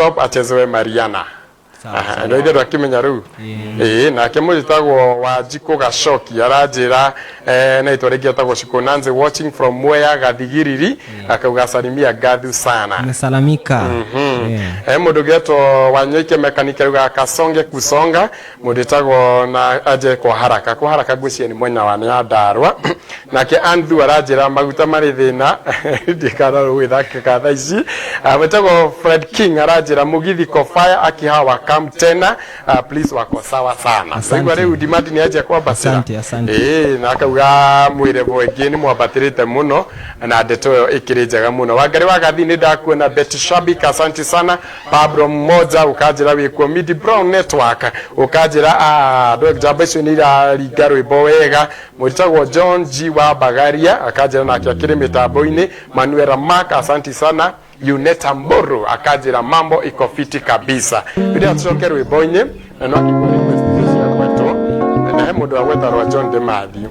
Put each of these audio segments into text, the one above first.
Stop achezewe Mariana. Sawa, Aha, sawa. no ithe ndwakĩmenya rĩu. Ĩĩ, nake mũtagwo Wanjikũ Gacoki aranjĩra na itwa rĩngĩ etagwo Shiko Nancy watching from Mwea Gathigiriri, akauga salimia Gathu sana. Umesalamika. Yeah. Mũndũ ũngĩ Wanyoike mechanic auga kasonge kusonga, mũndũ ĩtagwo na aje kwa haraka kwa haraka, ngwĩciria nĩ mwena wa Nyandarua. Nake Andrew aranjĩra maguta marĩ thĩna, ndikana gwĩthakĩka thaa ici. Wĩtagwo Fred King aranjĩra mũgithi kofaya akihawa kam tena, please wako sawa sana. Asante. Waigua rĩu demand nĩ anjia kwambatĩra. Asante, asante. Ĩĩ, na akauga mwĩre ĩngĩ nĩ mwambatĩrĩte mũno na ndeto ĩyo ĩkĩrĩ njega mũno. Wangari wa Gathi nĩ ndakuona. Betty Shabik, asante sana. Pablo mmoja ũkanjĩra wĩkuo. Midi Brown Network ũkanjĩra andũ njamba icio nĩ iraringa rwĩmbo wega. Mwĩtagwo John G wa Bagaria akanjĩra nake akĩrĩ mĩtambo-inĩ. Manuela Mark, asante sana. Uneta Mboro akanjĩra mambo iko fiti kabisa. Rĩrĩa tucoke rwĩmbo-inĩ na no akĩigua request cia gwetwo na he mũndũ wa gwetha rwa John de Matthew,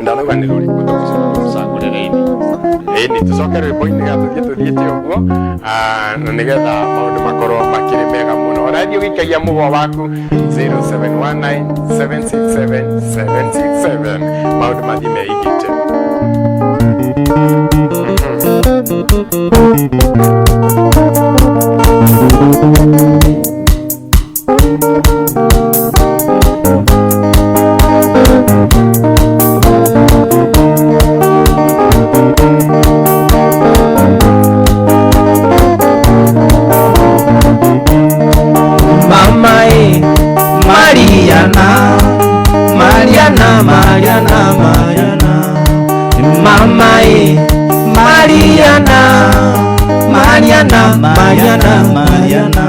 ndanauga nĩ rũrĩkũ tũgũcagũrĩre-inĩ. Ĩni tũcoke rwĩmbo-inĩ ga tũthiĩ tũthiĩte ũguo, na nĩgetha maũndũ makorwo makĩrĩ mega mũno. Ũrathiĩ ũgĩikagia mũgwa waku 0719767767, maũndũ mathiĩ meigĩte. Mama e Mariana, Mariana, Mariana, Mariana. Mama e Mariana, Mariana, Mariana, Mariana.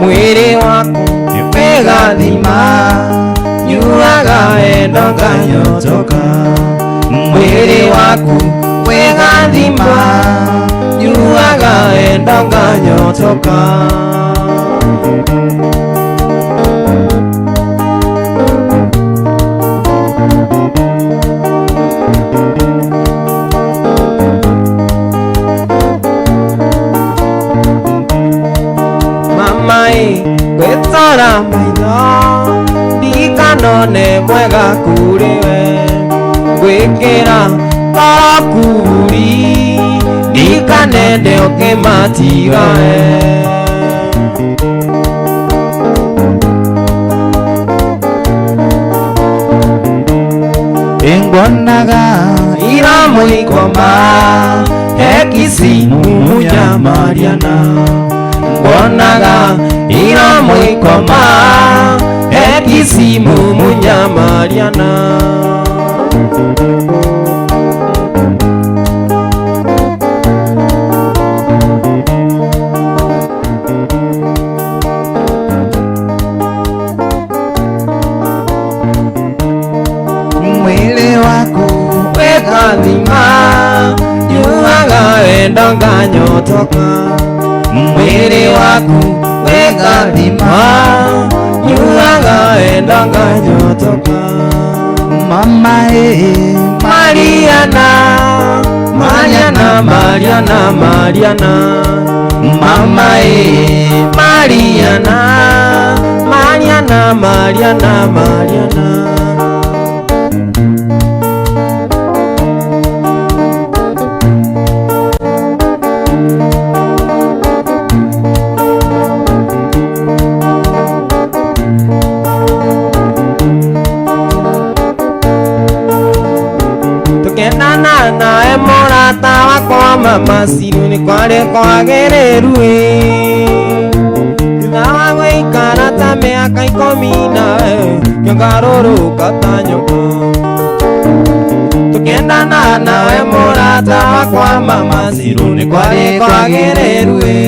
Mwĩrĩ waku wĩgathima, nyuaga wendo nganyotoka. Mwĩrĩ waku wĩgathima, nyuaga wendo nganyotoka. Mama ĩ gwĩtara maitho ndikanone mwega kũrĩ we, ngwĩkĩra tarakuri ndikanende ũkĩmatiga we. Ingwonaga iramũikoma hekisi mumunya Mariana, ngwonaga iramũikoma hekisi mumunya Mariana. Mwĩrĩ waku wekathima, nyuaga wendo nganyotoka. Mwĩrĩ waku wekathima, nyuaga wendo nganyotoka. Mama e Mariana, Mariana, Mariana, Mariana. Mama e Mariana, Mariana, Mariana, Mariana. Tukendana nawe mũrata wakwa mama Ciru nĩ kwarĩ kwagĩrĩru ĩ, thutha wa gũikara ta mĩaka 10 nawe ngĩgarũrũka ta nyoka. Tukendana nawe mũrata wakwa mama Ciru nĩ kwarĩ kwagĩrĩru ĩ,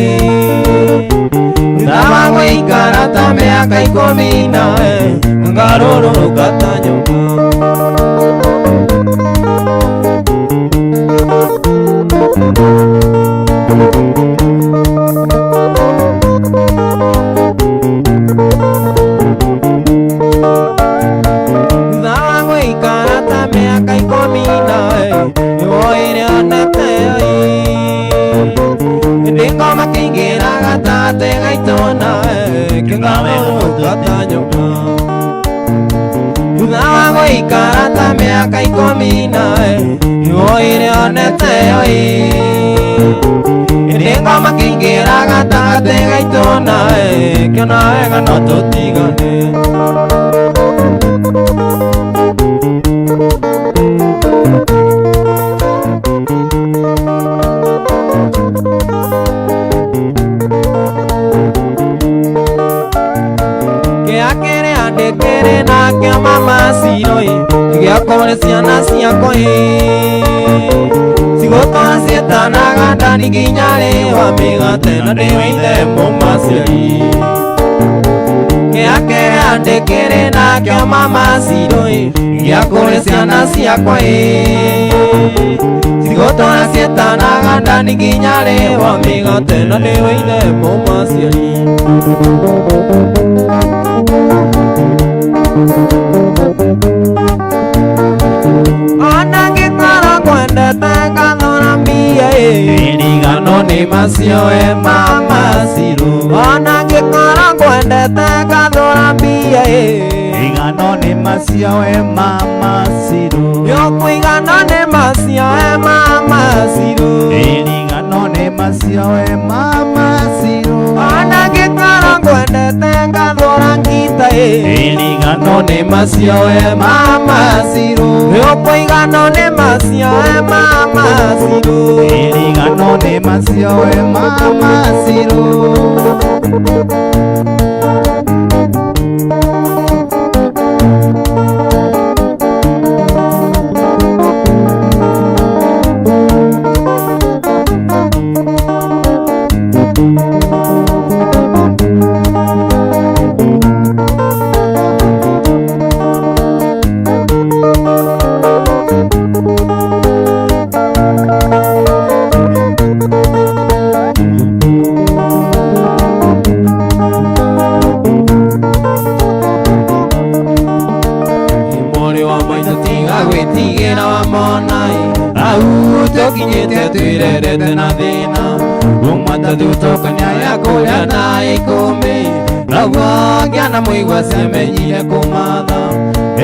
thutha wa gũikara ta mĩaka 10 nawe ngĩgarũrũka ta nyoka. gatagatĩ gaitũ nawe kĩgarũrũka ta nyoka thutha wa gũikara ta mĩaka ikũmi nawe nĩwoire onete ĩ ĩndĩ ngoma kĩingĩra gatagatĩ gaitũ nawe kĩona wega no tũtigane. Ndĩkĩrĩ nakĩo mama Ciro ĩ gĩakũrĩ ciana ciakwa ĩ cigũtũra ciĩtanaga ndani nginya rĩ wa mĩgate na ndĩwe ithe mũmaciari. Kĩa kĩrĩa ndĩkĩrĩ nakĩo mama Ciro ĩ gĩakũrĩ ciana ciakwa ĩ cigũtũra ciĩtanaga ndani nginya rĩ wa mĩgate na ndĩwe ithe mũmaciari. Ona ngĩkorwo ngwendete ngathũra mbia ĩ irigano nĩ macio e mama Ciro. Ona ngĩkorwo ngwendete ngathũra mbia ĩ Irigano nĩ macio e mama Ciro. Yũkũigano nĩ macio e mama Ciro. Irigano nĩ macio e mama Ciro. Ona ngĩkorwo ngwendete ngathũra ngita ĩ Irigano nĩ macio e mama Ciro. Yũkũigano nĩ macio e mama Ciro. Irigano nĩ macio e mama Ciro. Mwarĩ wa maitũ tiga gwĩtigĩra wamona ĩ hau tũkinyĩte twĩrerete na thĩna ũmatathutũkania ya kũrĩa na ikũmbĩ naguo ngĩana mũigua ciamenyire kũmatha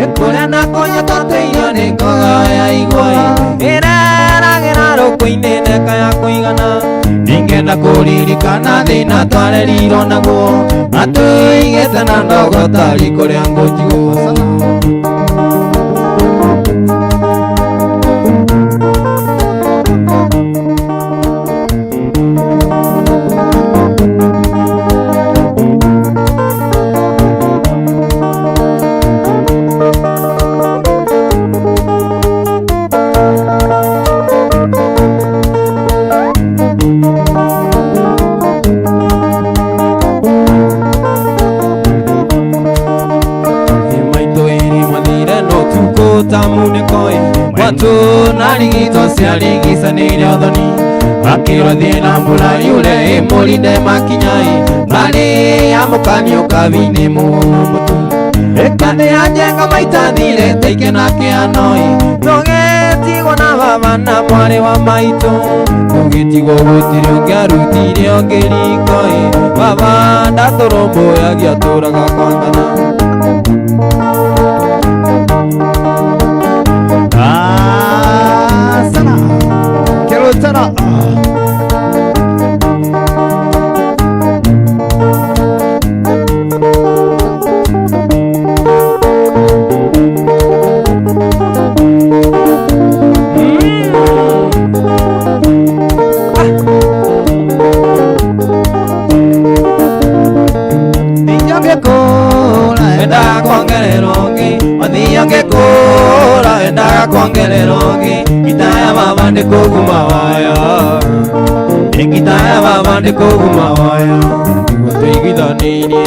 ĩkũrĩa na kũnyua tũtĩirio nĩ ngogo ya igwa ĩ ĩreragĩra rũkũ-inĩ neka ya kũigana ningĩenda kũririkana thĩna twarerirwo naguo matũigĩte na ndogo tarĩ kũrĩa ngũnjiguo. Watu narigitwo ciarigicanĩire ũthoni akĩrwo thiĩ na mbura yure ĩmũrinde makinya ĩ marĩ amũkanio kabi-inĩ mũtu ĩkandĩ ya njenga maita thirĩte ikena kĩano ĩ tũgĩtigwo na baba na mwarĩ wa maitũ tũgĩtigwo gũtirĩ ũngĩarutire ũngĩ riko ĩ baba ndatũrũmbũyagia atũraga kwa ng'ana. Sana Kero sana. Endaga kuongererwo ũngĩ mathiĩ ngĩkũra endaga kuongererwo ũngĩ ngita ya baba ndĩkũguma waya ngita ya baba ndĩkũguma waya nĩguo tũiguithanĩirie.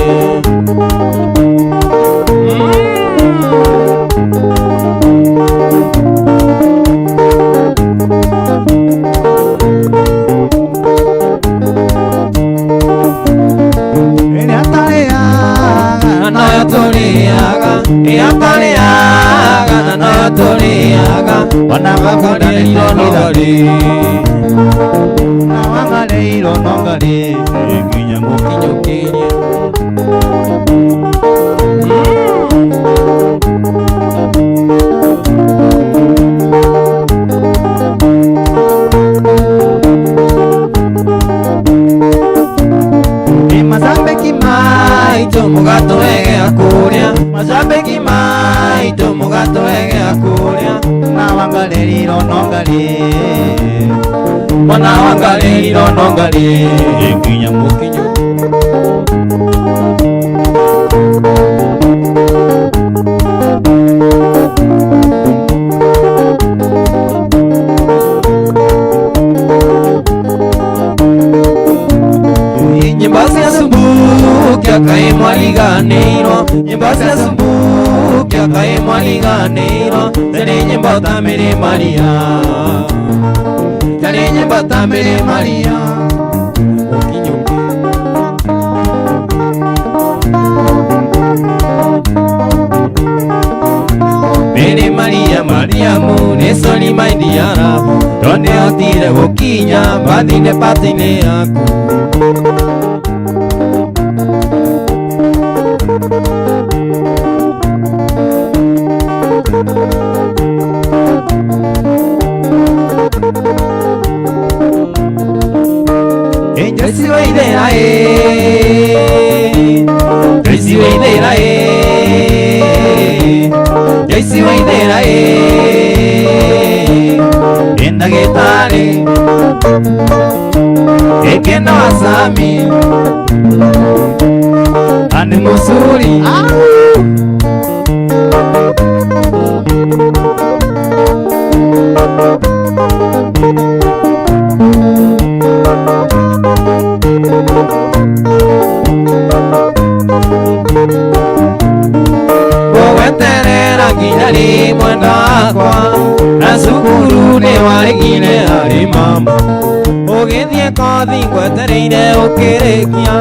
Ĩatarĩaga na noyo tũrĩaga ona makonĩrwo nogari Wangareirwo nongarĩ nginya mũkinya. maitũ mũgatũhegea kũrĩa macambĩki maitũ mũgatũhegea kũrĩa na wangalĩriro nongalĩ mwana wangalĩriro nongalĩ nginya mũkinyo nyimbo cia Subukia kaĩ mwariganĩirwo nyimbo cia Subukia kaĩ mwariganĩirwo tarĩ nyimbo ta Mary Maria tarĩ nyimbo ta Mary Maria Mary Maria Mariamu nĩ sori my dear tondũ hotire gũkinya bathine patine yaku Joyce waithera ĩ Joyce waithera ĩ Joyce waithera ĩ nĩ ndagĩtarĩ Ekeno asami ani musuri Gweterera nginya rĩ mwenda wakwa na cukuru nĩ warĩgire harĩ mama ũgĩthiĩ kothi ngwetereire ũkĩrĩkia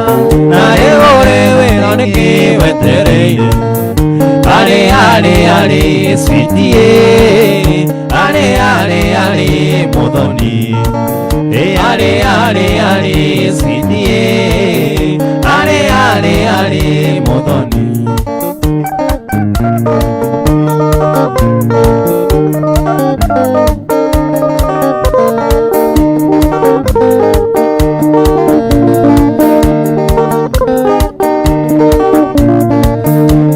na rĩu ũrĩ wĩra nĩkĩ wetereire arĩ arĩ arĩ sweetie arĩ arĩ arĩ mũthoni arĩ arĩ arĩ sweetie arĩ arĩ arĩ mũthoni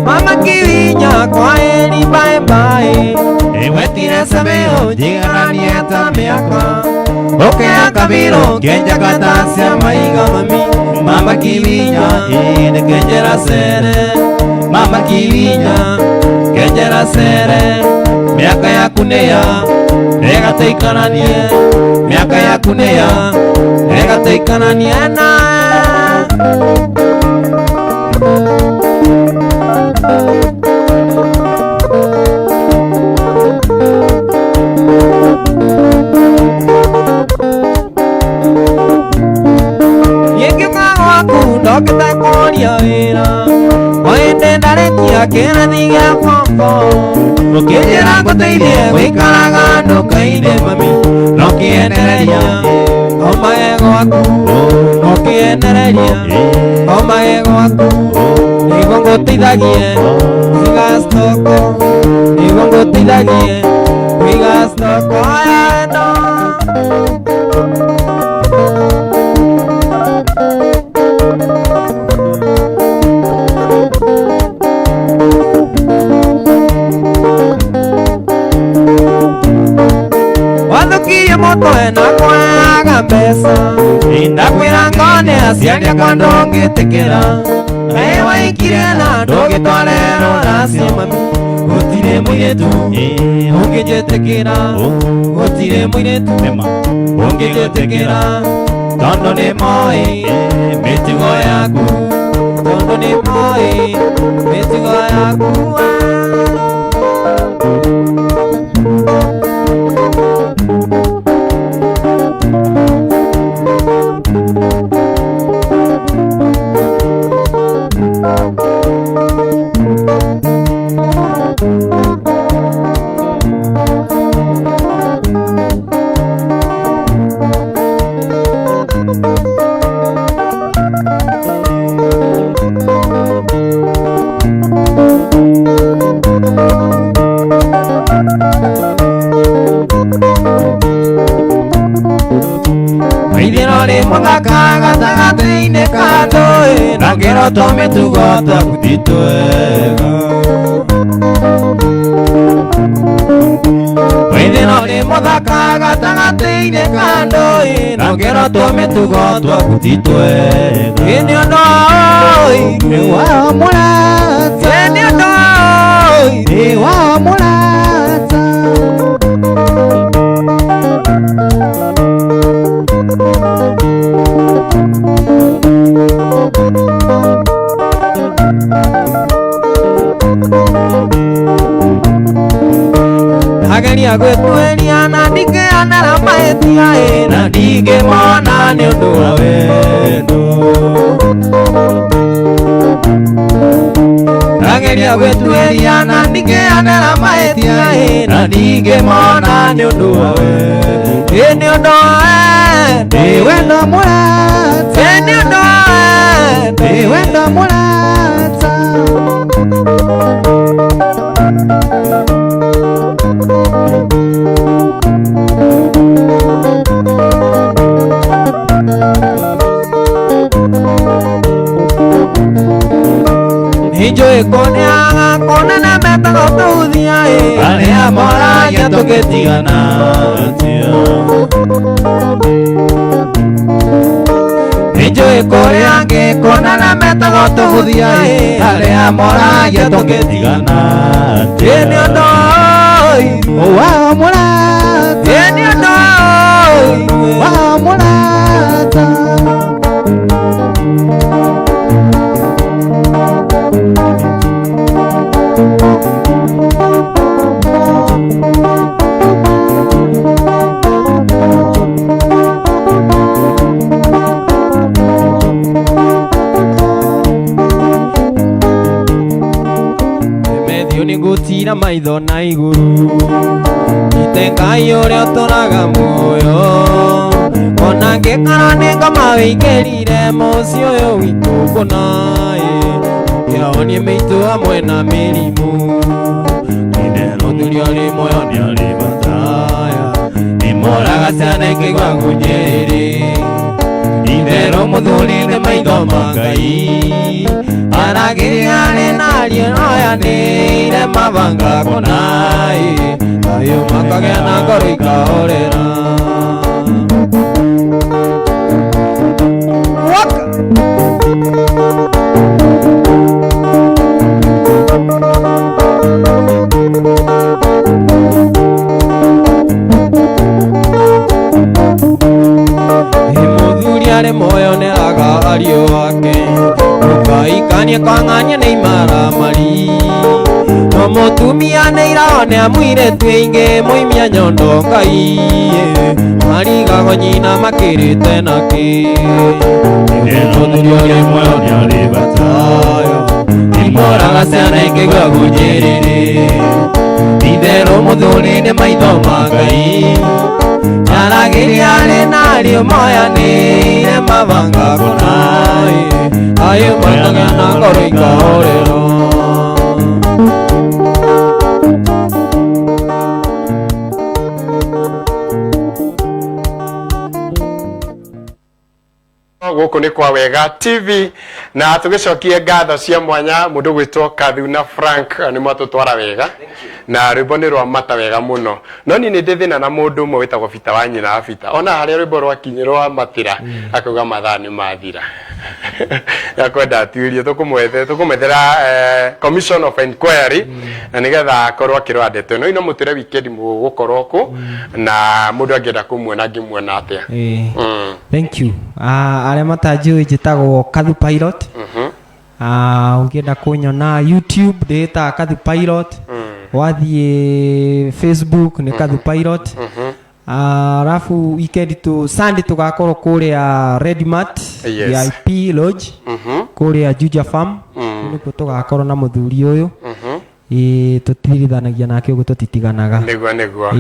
Mama Kivinya kwa heri bye bye Ewetire sameo njigananie ta mĩaka Ũkĩya kabiro kenja gatacia maiga mami Mama Kivinya ĩĩ kenjera cere Mama Kivinya kenjera cere Mĩaka yaku nĩ ya rega tũikaranie Mĩaka yaku nĩ ya rega tũikaranie na Ningĩũka gwaku ndokĩte kũria wĩra o hĩndĩ ndarĩkia kĩrathi gĩa form four ũkĩnjĩra ngũteithie gũikaraga nduka-inĩ mami nokĩenereria omage gwaku nokĩenereria omage gwaku nĩguo ngũteithagie kũiga stoko nĩguo ngũteithagie kũiga stoko eno Wathukirie mũtwe na kwaga mbeca ndakwĩra ngone aciari akwa ndũngĩtĩkĩra Kaĩ waikire na ndũngĩtware rũracio mami gũtirĩ mũirĩtu ũngĩnjĩtĩkĩra gũtirĩ mũirĩtu ũngĩnjĩtĩkĩra tondũ nĩ moĩ mĩtugo yaku tondũ nĩ moĩ mĩtugo yaku Na ngĩrwo tũmĩtugo twaku ti twega. Wĩthĩ no nĩ mũthaka gatagatĩ-inĩ ka andũ, na ngĩrwo tũmĩtugo twaku ti twega. Ĩ nĩ ũndũ Nĩ wa mũrata. Ĩ nĩ ũndũ Nĩ wa mũrata. Ageria gwĩtuĩria na ndingĩonera mahĩtia, ĩ na ndingĩmona nĩ ũndũ wa wendo. Ageria gwĩtuĩria na ndingĩonera mahĩtia, ĩ na ndingĩmona nĩ ũndũ wa wendo. Ĩ nĩ ũndũ wa wendo. Nĩ wendo mũrata. Ĩ nĩ ũndũ wa wendo. Nĩ wendo mũrata. Nĩnjũĩ kũnĩaga kũnene metagwo tũhuthia, ĩ arĩa moragia tũngĩtigana atĩa. Nĩnjũĩ kũrĩ angĩ kũnene metagwo tũhuthia, ĩ arĩa moragia tũngĩtigana atĩa. Ĩ nĩ ũndũ Wa mũrata. Ĩ nĩ ũndũ Wa mũrata. Methio nĩ gũtira maitho na igũrũ, ite Ngai ũrĩa ũtũraga muoyo, ona ngĩkorwo nĩ ngoma wĩingĩrire mũciĩ ũyũ witũ kũna, ĩ kĩahonie mĩitũ hamwe na mĩrimũ. Mũthuri arĩ muoyo nĩ arĩ bataya nĩmoraga ciana ikĩigua ngunyĩrĩ. Itherũ mũthuri nĩ maitho ma Ngai, aragĩria arĩ na ariũ noyanĩire mabanga kũna, ĩ thayũ makagĩa na ngoro ikahorera. Waka. Ĩ mũthuri arĩ muoyo nĩaga ariũ ake, ũkaikanie kwang'ania nĩ imaramari, no mũtumia nĩ irao nĩ amũirĩtu aingĩ mũimia nyondo Ngai, marigagwo nyina makĩrĩte nakĩ. Mũthuri arĩ muoyo nĩ arĩ batayo nĩmoraga ciana ikĩigua ngunjĩrĩrĩ. Itherũ mũthuri nĩ maitho ma Ngai, aragĩria arĩ na ariũ moyanĩire mabanga kũna, ĩ ayũ makagĩa na ngoro ikahorera. Gũkũ nĩ kwa Wega TV, na tũgĩcokie ngatho cia mwanya mũndũ gwĩtwo Kathuna Frank nĩ mwatũtwara wega na rwĩmbo nĩ rwa mata wega mũno. No niĩ nĩ ndĩ thĩna na mũndũ ũmwe wĩtagwo Bita wa nyina wa Bita, ona harĩa rwĩmbo rwakinyĩ rwa matĩra akauga mathaa nĩ mathira, akwenda atuĩrie tũkũmwethera commission of inquiry na nĩgetha akorwo akĩrora ndeto ĩno. Ino mũtwĩre weekend mũgũkorwo kũ na mũndũ angĩenda kũmuona angĩmuona atĩa? Thank you. Arĩa matanjũĩ njĩtagwo Kathu Pilot. Ũngĩenda kũnyona YouTube ndĩĩtaga Kathu Pilot. Wathiĩ Facebook nĩ Kathu Pilot. Alafu weekend tu Sunday tugakorwo kũrĩa Redmart VIP Lodge kũrĩa Juja Farm. Nĩkuo tũgakorwo na mũthuri ũyũ. Ĩ tũtirithanagia nake ũguo tũtitiganaga. Nĩguo nĩguo.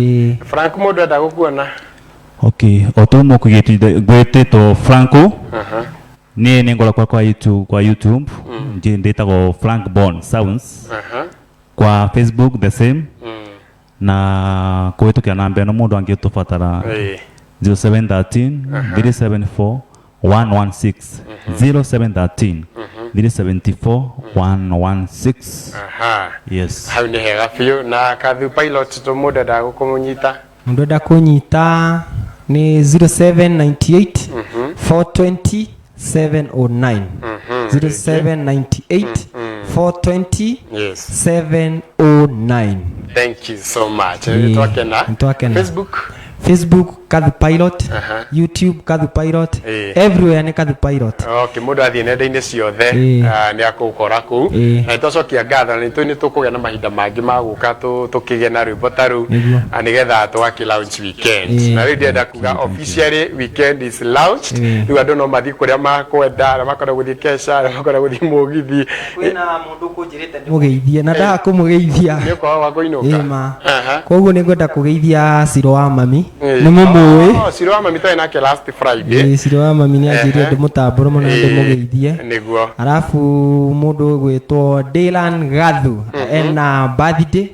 Frank, mũndũ enda gũkuona? Okay, o tu gwĩtĩtwo Franco. Niĩ nĩ ngoragwo kwa YouTube, kwa YouTube ndĩtagwo Frank Born Sounds. Kwa Facebook the same. Na kũhĩtũkĩra namba ĩno mũndũ angĩtũbatara 0713 374 116 0713 374 116. Aha. Yes. Hau nĩ hega biũ. Na Kathu Pilot, tũ mũndũ endaga gũkũmũnyita? Mũndũ enda kũnyita nĩ 0798 420 709, 0798 420 709. Thank you so much. Ĩĩ, nĩ twakena. Nĩtwakena. Facebook? Facebook Kathu Pilot, Aha. YouTube Kathu Pilot, Ĩĩ. everywhere nĩ Kathu Pilot. Okay, mũndũ athiĩ nenda-inĩ ciothe, Ĩĩ. ah, nĩ akũgũkora kũu. Ĩĩ. Na nĩtwacokia ngatho, na nĩtũĩ nĩ tũkũgĩa na mahinda mangĩ ma gũka tũkĩgĩe na rwĩmbo ta rũu. Nĩguo. Ah, nĩgetha twakĩ launch weekend. Ĩĩ. Na rĩu ndĩrenda kuga officially weekend is launched. Ĩĩ. Rĩu andũ no mathiĩ kũrĩa makwenda, arĩa makwenda gũthiĩ kesha, arĩa makwenda gũthiĩ mũgithi. Kwĩna mũndũ ũkũnjĩrĩte ndĩmũgeithie na ndaga kũmũgeithia. Nĩ ũkwaga wa kũinũka. Ĩĩ ma. Aha. Koguo nĩ ngwenda kũgeithia Ciro wa mami. Ĩĩ. Nĩ mũmũĩ. Oh, Ciro wa mami twarĩ nake last Friday. Ĩĩ, Ciro wa mami nĩ anjĩrire Ehe. ndĩmũtambũre mũno na Ĩĩ, ndĩmũgeithie. Nĩguo. Arabu mũndũ ũgwĩtwo Dylan Gathu ena birthday,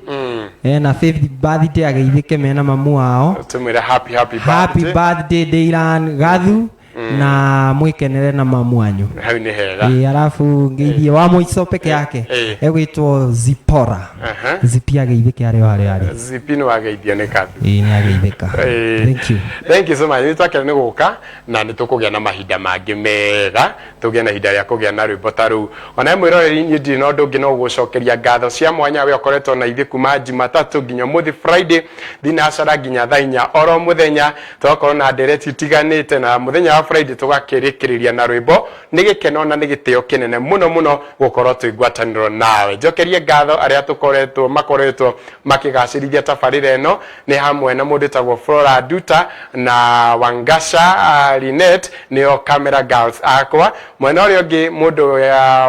ena fifth birthday, ageithĩke mena mamu wao. Tũmwĩre happy happy Happy birthday. birthday, Dylan Gathu, na mwĩkenere na mamu wanyu. Hau nĩ hega. Ĩĩ, arabu ngeithie wa mũico peke yake, egwĩtwo Zipora. Aha. Zipi ageithĩke arĩ o harĩa arĩ. Zipi nĩ wageithio nĩ Kathu. Ĩĩ, nĩ ageithĩka. Ĩĩ. Thank you. Thank you so much. Nĩ twakena nĩ gũka na nĩ tũkũgĩa na mahinda mangĩ mega, tũgĩe na ihinda rĩa kũgĩa na rwĩmbo ta rũu. Ona mwĩroreri, niĩ ndirĩ na ũndũ ũngĩ no gũcokeria ngatho cia mwanya we ũkoretwo na ithuĩ kuma Jumatatũ nginya ũmũthĩ Friday, thinacara nginya thaa 4 oro mũthenya, tũgakorwo na ndereti itiganĩte, na mũthenya wa Friday tũgakĩrĩkĩrĩria na rwĩmbo. Nĩ gĩkeno na nĩ gĩtĩo kĩnene mũno mũno gũkorwo twĩ ngwatanĩro nawe. Njokerie ngatho arĩa tũkoretwo makoretwo makĩgacĩrithia tabarĩra ĩno, nĩ hamwe na mũndũ wĩtagwo Flora Duta na Wangasha Linet, nĩo camera girls akwa. Mwena ũrĩa ũngĩ, mũndũ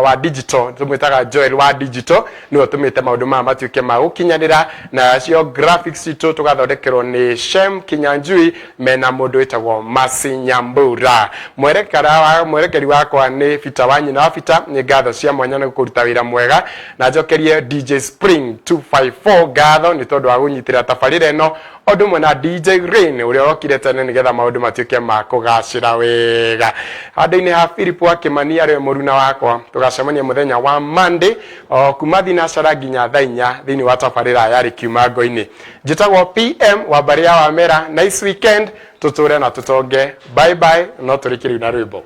wa digital tũmwĩtaga Joel wa digital, nĩwe ũtũmĩte maũndũ maya matuĩke ma gũkinyanĩra, na cio graphics citũ tũgathondekerwo nĩ Shem Kinyanjui mena mũndũ wĩtagwo Masi Nyambura. Mwerekera wa mwerekeri wakwa nĩ Bita wa nyina wa Bita, nĩ ngatho cia mwanya nĩ kũruta wĩra mwega. Na njokerie DJ Spring 254 ngatho nĩ tondũ wa gũnyitĩra tabarĩra ĩno, o ũndũ ũmwe na DJ Rain ũrĩa ũrokire tene nĩgetha maũndũ matuĩke ma kũgacĩra wega. Handũ-inĩ ha Philip wa Kĩmani arĩwe mũruna wakwa, tũgacemania mũthenya wa Monday o kuma thinacara nginya thaa 4 thĩinĩ wa tabarĩra ya Rĩkiuma Ngo-inĩ. Njĩtagwo PM wa mbarĩ ya Wamera. Nice weekend, tũtũre na tũtonge. Bye bye, no tũrĩkĩrĩu na rwĩmbo.